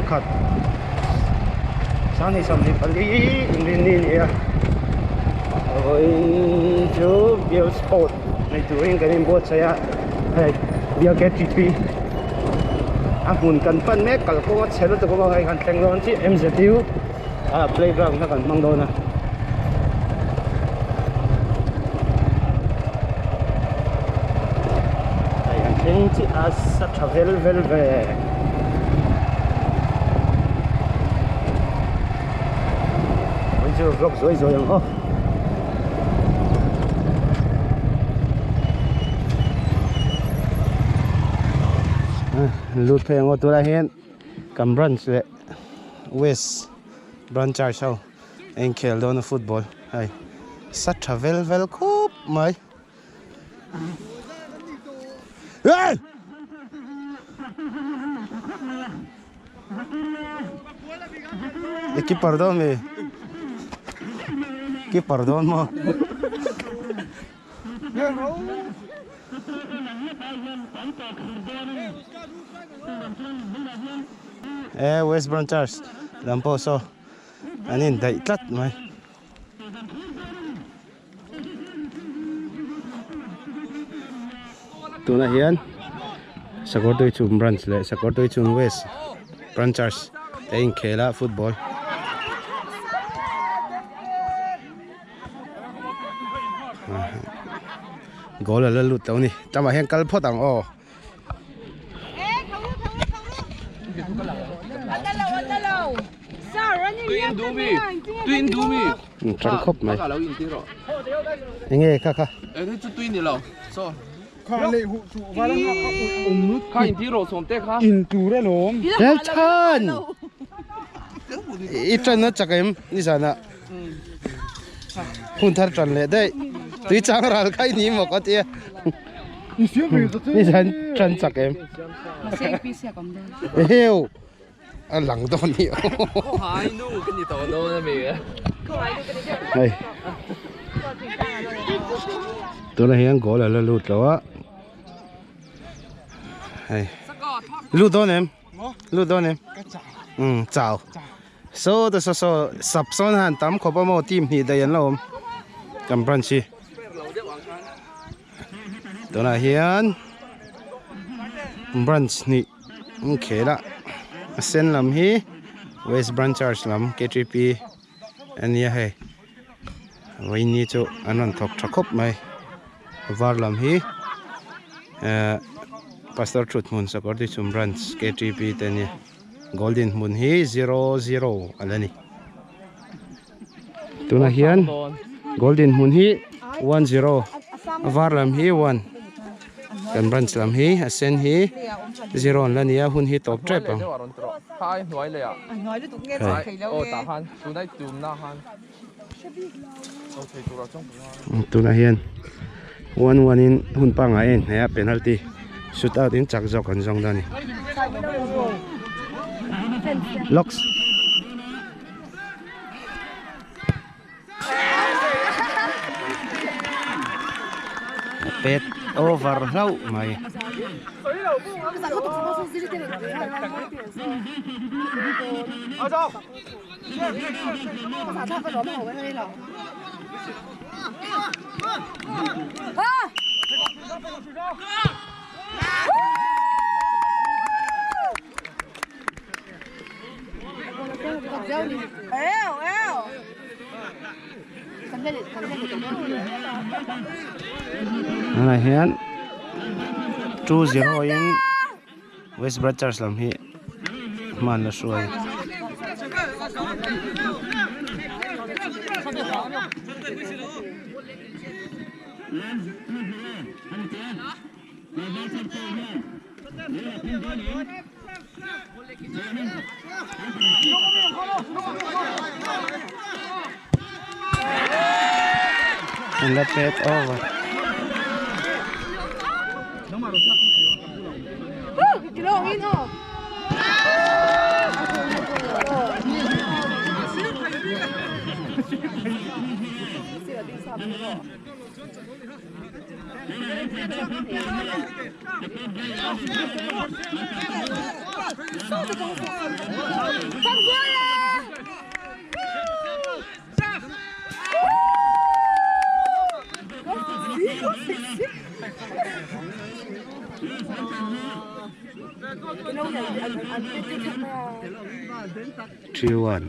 pakhat sanghnih sawmhnih pali inrinni a ni a vawiin chu bial sport nei turin kan inbuatsaih a hei bial K T P a hmun kan pan mek kalkawng a chhe lutuk a hei kan thleng dawn chiah M Z U ah playground kha kan hmang dawn a. Hei an thleng chiah a sa tha vel vel ve. Vawiin chu vlog zuai zuai ang aw. Lut phei ang aw tunah hian kan branch leh west branch charge ho a inkhel dawn a football hei sa tha vel vel khup mai hey! E keeper dawn mi keeper dawn maw E West Branchers lam pawh saw an indaih tlat mai. Tunah hian Sakawrtuichhum branch leh Sakawrtuichhum West Branchers te inkhel a football. Goal a la lut lo a ni tamah hian kal phawt ang aw. Tang khawp mai enge kha kha Lalchhan i tan a chak em nizanah hun thar tan leh daih tui chang ral kha i ni maw ka tia nizan tan chak em eheu a lang dawn ni hei tunah hian goal a la lut lo a hei lut dawn em lut dawn em um chau. Saw te saw saw sap sawn han tam khawp a maw team hnih daih an lo awm kan branch hi tunah hian branch hnih an khel a a sen lam hi west branchers lam K T P a nia hei vawiini chu an rawn thawk tha khawp mai a var lam hi ehh pastor thuthmun sakawrtuichhum branch K T P te a nia. Golden hmun hi 0 0 a la ni. Tunah hian golden hmun hi 1 0 a var lam hi 1 kan branch lam hi a sen hi 0 an la ni a hun hi tawp tep ang. Tunah hian 1 1 in hun pangngai a inhnaih a penalty shoot out in chak zawk an zawng dawn a ni. Locks. Pet over hlauh mai. Tunah hian 2-0 in West Brothers lam hi hman la hruai. An la pet over. 3-1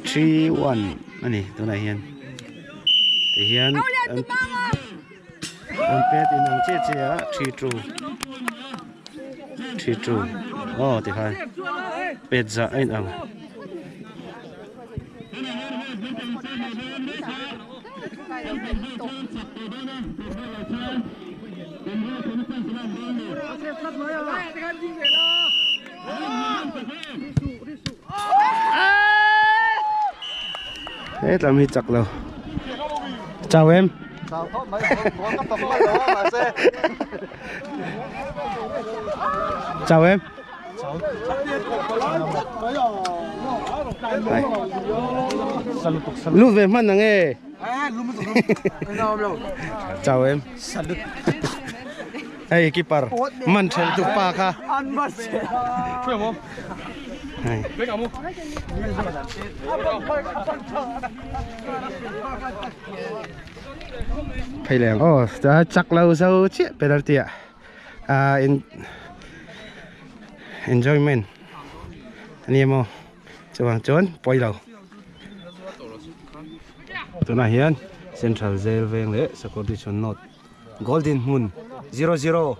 3-1 a ni tunah hian tihian an an pet in ang chiah chiah a 3-2 3-2 aw tikhan pet zah a inang. Hetlam hi chak lo chau em chau em Lu ve hman ang e. Chau em. Hei keeper man thel tu pa kha. Hei. Phei leng oh chak lo zo chiah penalty ah. Ah in enjoyment ani emaw chuvang chuan pawi lo tunah hian central jail veng leh sakawr dichhun north golden hmun 00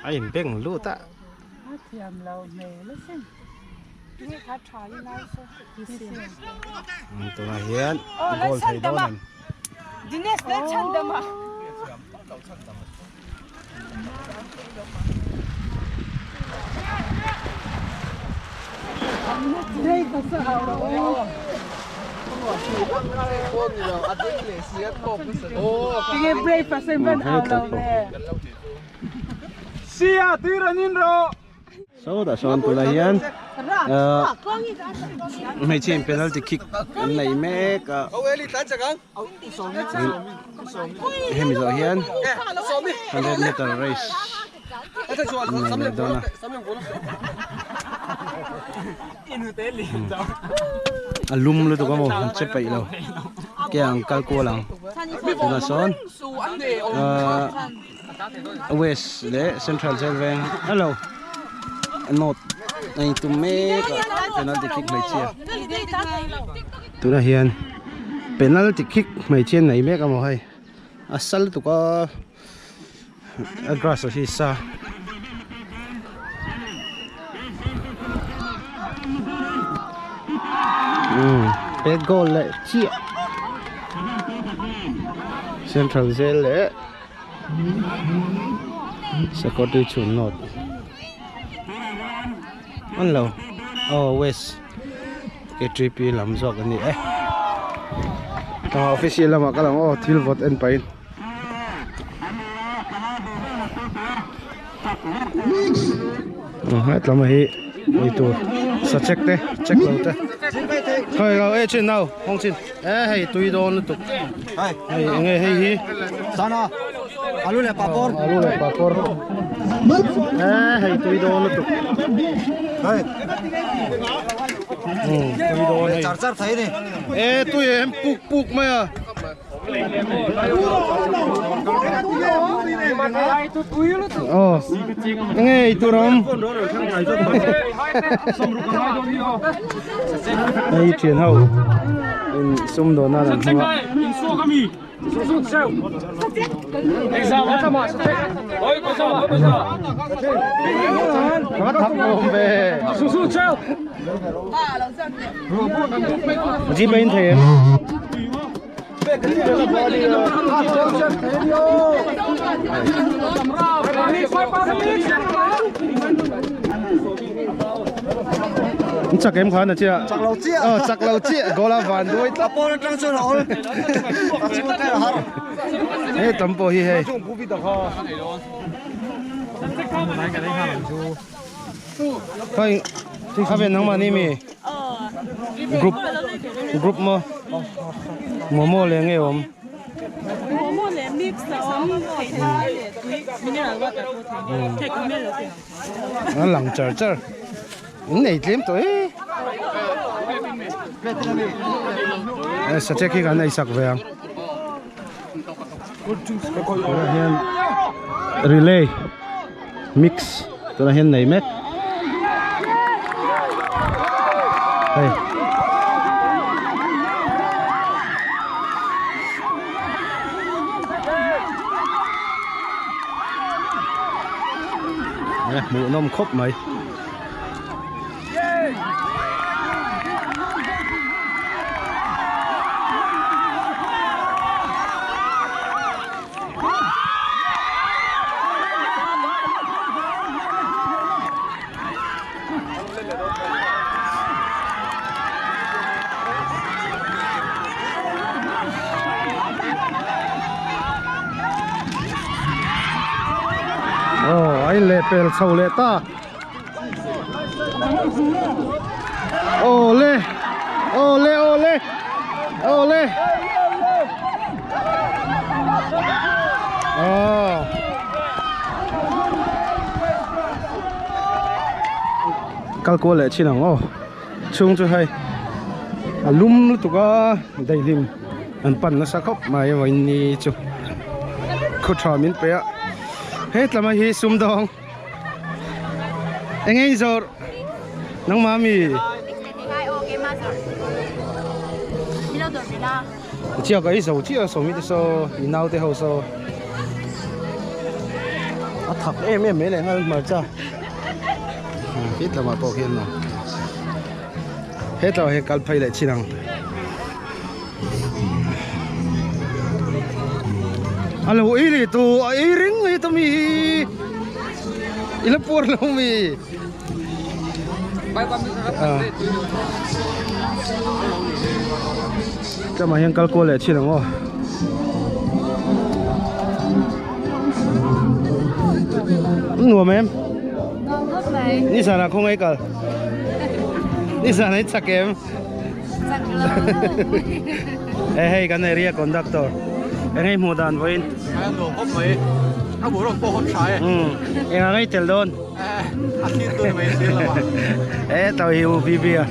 A inbeng lut a. Tunah hian goal thei dawn em? Sawtah sawn tunah hian hmeichhia in penalty kick an nei mek a hemi zawh hian 100 meter race an nei leh dawn a. A lum lutuk a maw an che peih lo ke ang kal kual ang tunah sawn ahh west leh central jail veng hello north a intum mek a penalty kick hmeichhia tunah hian penalty kick hmeichhia an nei mek a maw hei a sal lutuk a a grass ah hi sa umm pet goal leh chiah central jail leh Sakawrtui chhun north an lo aw west K3P lam zawk a ni e ah official lamah ka lang aw thil vawt en pahin hetlam hi eitur sa check te check lo te hei lo e chin nau hawng chin e hei tui dawn lutuk hei enge hei hi sana alu leh papawr alu leh papawr e hei tui dawn lutuk hei tui dawn hei char char thei ni e tui em puk puk mai a Ờ, nghe tôi không? Đây truyền hậu sum đồ na làm không ạ? Có thắp ôm về. Gì bên thế? Chak em khan a chia. Chak lo chiah. Oh, chak lo chiah. Gola van duai tlat. A pawn atang chuan a awl. A chhung atang a har. He tam pawh hi hei. Hei, khaven nangmah ni mi? Group group maw? Momo leh nge awm? Momo leh mix a awm thei leh tui mineral water pawh thei thei ka hmel lo te. An lang char char. In nei tlem tawh e. Sachek hi kan ei sak ve ang. Tunah hian relay mix tunah hian nei mek. Hei. Hmuh nawm khawp mai. Aw a inlehpel chho leh ta. Awle awle awle awle aw kal kual leh chin ang aw chhung chu hei a lum lutuk a daihlim an pan nasa khawp mai vawiin ni chu khaw tha min pe a hetlama hi sumdawng. Eng ei zawr nangmah mi Chiah ka ei zo chiah sawmi te saw i nau te ho saw a thak em em mai leh nghal hmarcha he tlamah pawh khian maw hetah hian kal phei leh chin ang a lo ei leh tawh a ei reng mai ta mi hi i la puar lo mi tlama hian kal kual leh thin ang aw nuam em ni zan ah khawngaih kal ni zan ah i chak em E hei kan area conductor eng hei hmuh dan vawiin a nuam khawp mai a buh rawng pawh hawt tha e eng ang ei tel dawn a thlir tur mai thlir lama e tau hi u bb a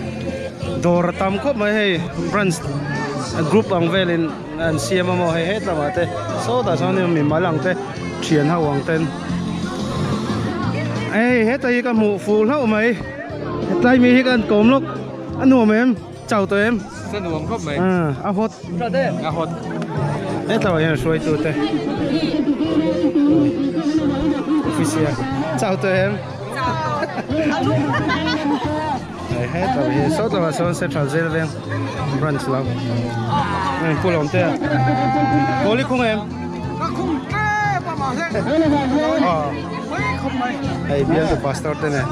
dawr a tam khawp mai hei branch group ang velin an siam a maw hei he tlangah te sawtah sawn mi mal ang te thian ho ang ten hei heta hi ka hmuh fuh hlauh mai hetlai mi hi ka han kawm lawk A nuam em? Chau tawh em? Sa nuam khawp mai. A hot. A hot. Hetah hian hruaitu te. Official. Chau tawh em? Chau tawh. Hei hetah hi saw tlangah sawn Central Jail veng branch lo. Hei pu lawm te a. Kawl i khung em? Ka khung tlem a mahse. Hei bial tu pastor te nen.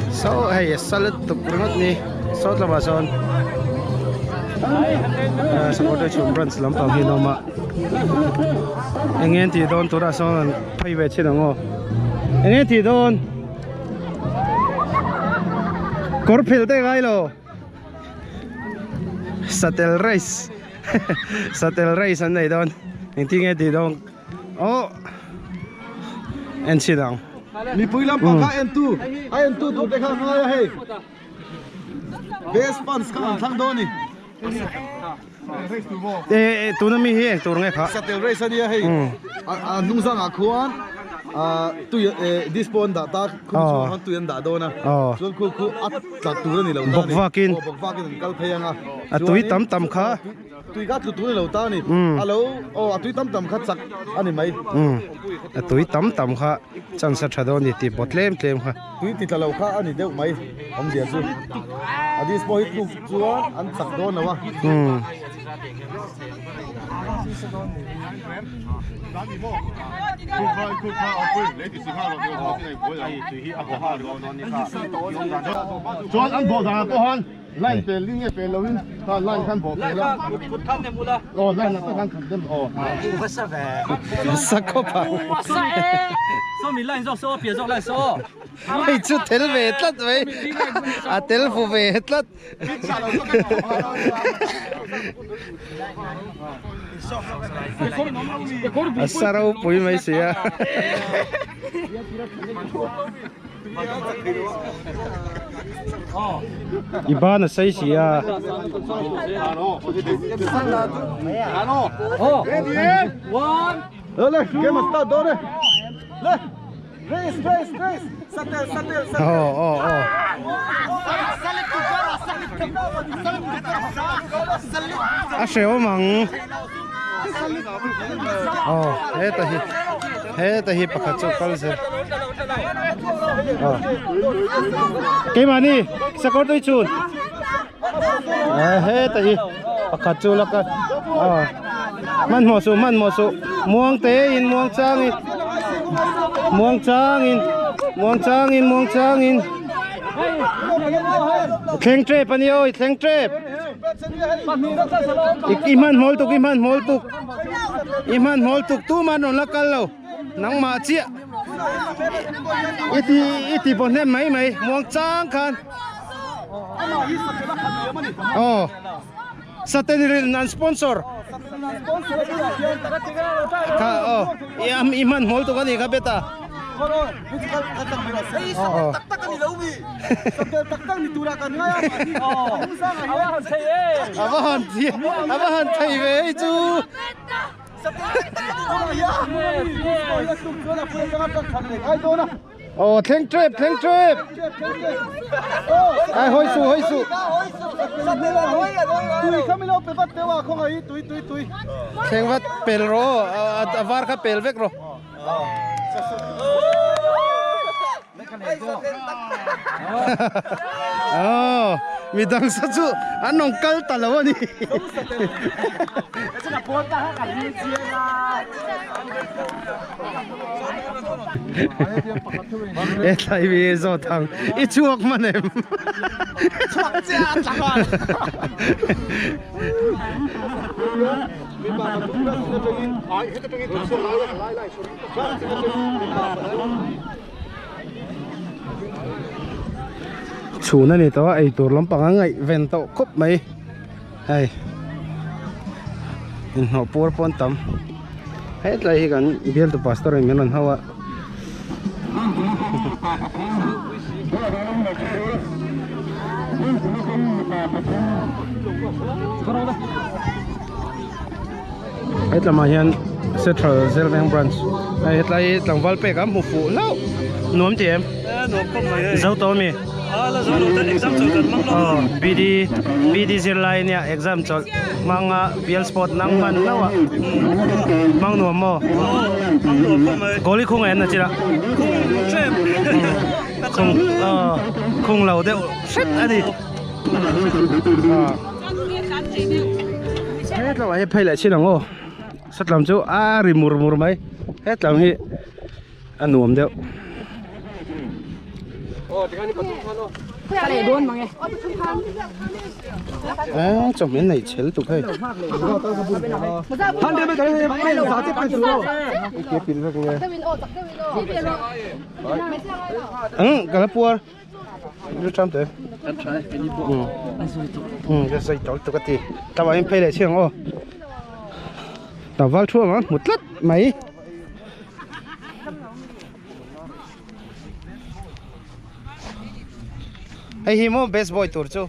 So hei a salad tuk ringawt ni saw tlangah sawn supporter chhum branch lampang hi an awm a eng nge an tih dawn tunah sawn an phei ve thin ang aw eng nge an tih dawn kawr phel te ngai lo satel race satel race an nei dawn engtin nge tih dawn. Oh en chhin ang. Mipui lampang kha en tu a en tu tur te kha ngai a hei best fans kha an thlang dawn a ni. E tuna mi hi eng tur nge kha? Satel race a nia hei a hnung zangah khuan tui dispo an dah ta khum chhungah khan tui an dah dawn a chuan khu khu a tla tur a ni lo ta a ni. Bawk vakin bawk vakin an kal phei ang a a tui tam tam kha. Tui kha tlu tur a lo ta a ni. A lo aw a tui tam tam kha chak a ni mai. A tui tam tam kha chance a tha dawn a ni tih pawh tlem tlem kha. Tui ti tla lo kha a ni deuh mai awmzia chu. A dispo hi tluk chuan an chak dawn lo a. Chuan an bawh danah pawh han line pel ding nge pel loin kha line khan bawh pel a aw line ah tak khan khat dem aw sa khawp ang hei chu tel ve tlat mai a tel fu ve tlat a sa ropui mai si a. I ban a sei si a. Le game a start dawn e le race race race satel satel satel oh oh oh a hreu mang oh heta hi heta hi pakhat chu kal zel oh keimahni sakawr tui chun heta hi pakhat chu la ka oh hmanhmawh suh hmanhmawh suh muang te in muang changin muang changin muang changin muang changin thleng trep ani oi thleng trep i hmanhmawh tuk i hmanhmawh tuk i hmanhmawh tuk tu man rawn la kal lo nangmah chiah i ti i ti pawh hnem mai mai muang chang khan aw Satenril an sponsor kha aw i hmanhmawh tuk ani kha beta aw a va han a va han thei ve hei chu Aw thleng trep thleng trep ai hawi suh hawi suh thleng vat pel rawh aw a var kha pel vek rawh aw midang sa chu an rawn kal ta lo a ni. E thlai mi zawt ang i chhuak hman em chhuak chiah a tla nghal Chhun a ni tawh a eitur lampang a ngaih ven tawh khawp mai hei inhnawh puar pawh an tam hetlai hi kan bialtu pastor in min rawn hau a hetlamah hian central zelveng branch hei hetlai hi tlangval pek a hmu fuh hlauh nuam ti em zo tawh ami aw bd bd zirlai ania exam chawlh hmang a bial sport nang hman hlauh a hmang nuam maw goal i khung em na chila khung aw khung lo deuh hret ani hetlamah hian phei leh chin ang aw satlam chu a ri mur mur mai hetlam hi a nuam deuh a chawhmeh nei chhel tuk hei eng ka la puar lu tham te ka zai tawh lutuk a ti tlangah hian phei leh chiang aw tlangval thu ang a hmu tlat mai hei hi maw best boy tur chu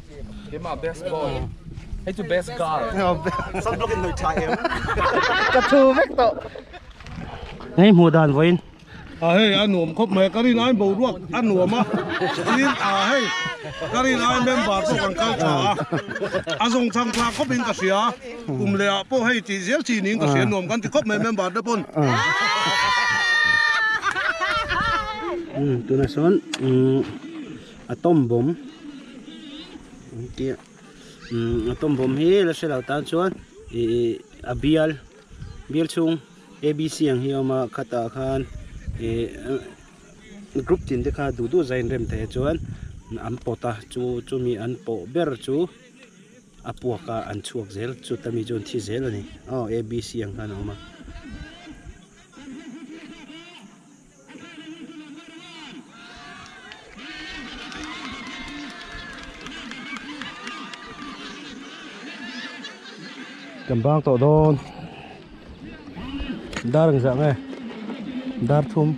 keimah best boy hei chu best girl sunblock in hnawih tha em ka thu vek tawh hei hmuh dan vawiin A hei a nuam khawp mai ka rin ai boruak a nuam a tin a hei ka rin ai member pawh kan kal tha a a zawng chang thla khawp in ka hria kum leh ah pawh hei tih zel chi niin ka hria nuam kan ti khawp mai member te pawn. Tunah sawn atom bomb an tia atom bomb hi la hre lo tan chuan. I a bial bial chung abc ang hi a awm a khatah khan ih group tin te kha duh duh zain rem theih chuan an pawt a chu chumi an pawh ber chu a puak a an chhuak zel chuta mi chu an thi zel a ni aw abc ang khan a awm a. Kan bang tawh dawn dar ang zah nge dar thum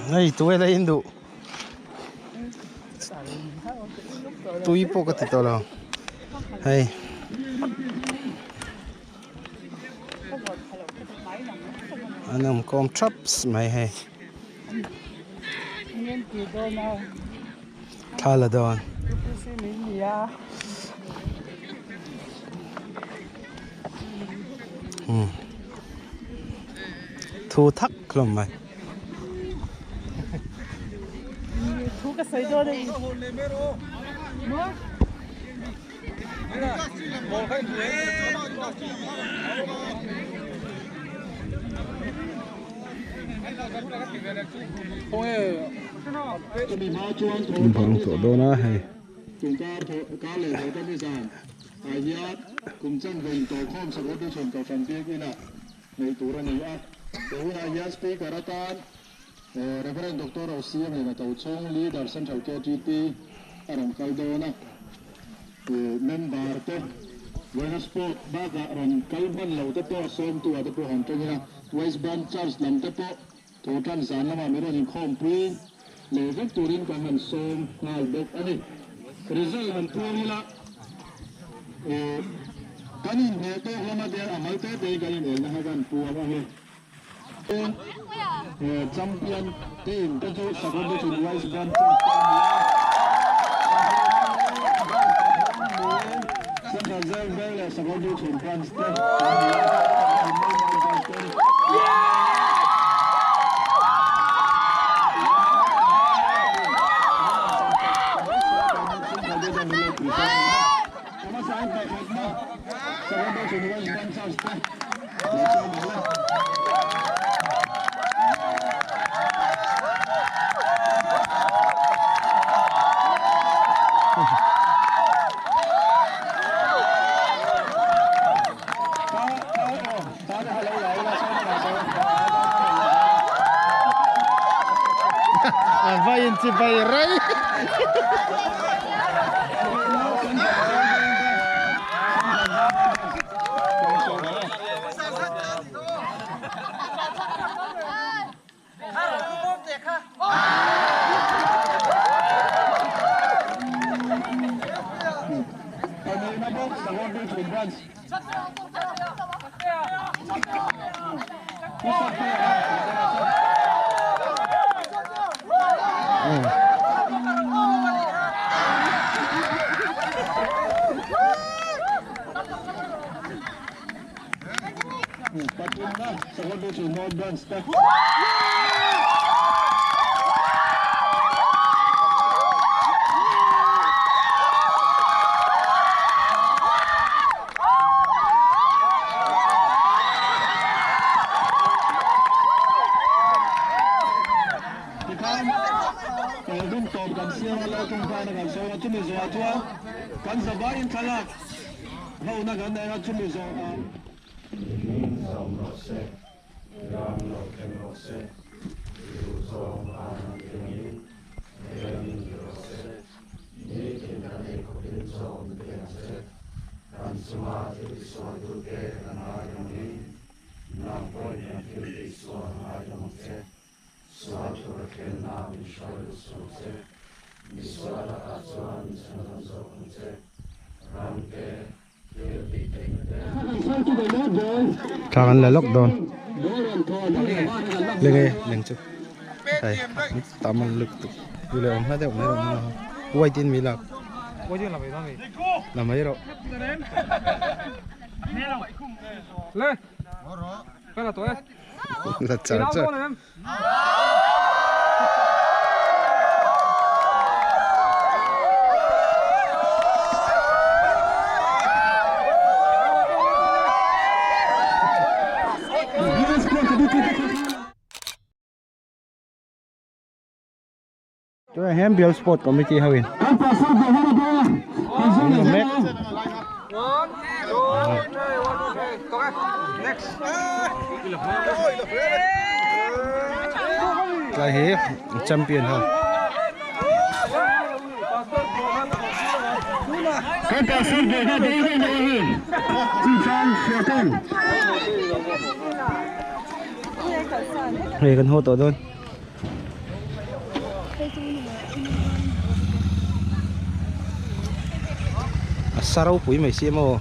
hei tuai la in duh tui pawh ka ti tawh lo hei an awm kawm thap mai hei thla la dawn thu thak hlawm mai. Bang tawh dawn a hei. Reverend Doctor Osiam leh Nato Chhung Leader Central KTP a rawn kal dawn a, member te vawiina sport bakah rawn kal hman lo te pawh sawmtu ah te pawh han tawng ila, West Branch Church lam te pawh thaw tan zan lamah min rawn inkhawmpui leh vek turin kan han sawm nghal bawk a ni. Result han puang ila, kan inhneh tawk lama te a mal te te kan inelna kha kan puang ang e. Champion team te chu Sakawr District West Branch Church te an ni a. Central Jail Veng leh Sakawr District Branch te an ni a. A vai in chi bai rei. Thla kan la lawk dawn leng e leng chu hei tam an luk tuk tu leh awm hla deuh mai rawh white in mi lak la mai rawh la char char. Tunah hian Bial Sport Committee ho in an la mek. Tlai hi champion ho. Hei kan haw tawh dawn. A sa ropui mai si emaw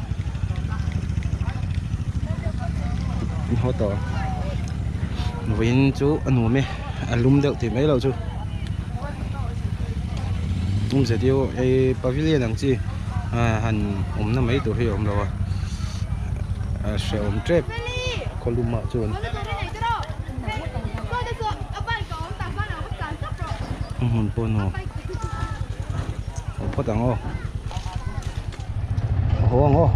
an haw tawh vawiin chu a nuam e a lum deuh tih mai loh chu awmze deuh hei pavilion ang chi han awmna mai tur hi a awm lo a a hrehawm tep khaw lum ah chuan. Hmun pawh nuam haw phawt ang aw haw ang aw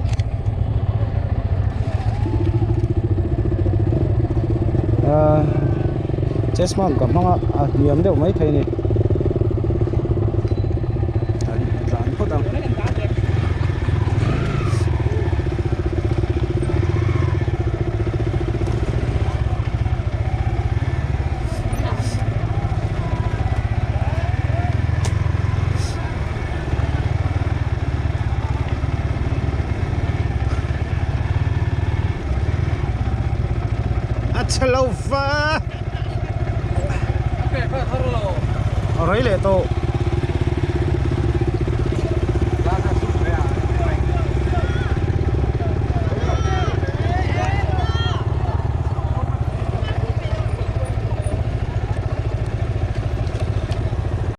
ahh chest mount ka hmang a a hniam deuh mai thei a ni tlan phawt ang. A chhe lo va a rei leh tawh.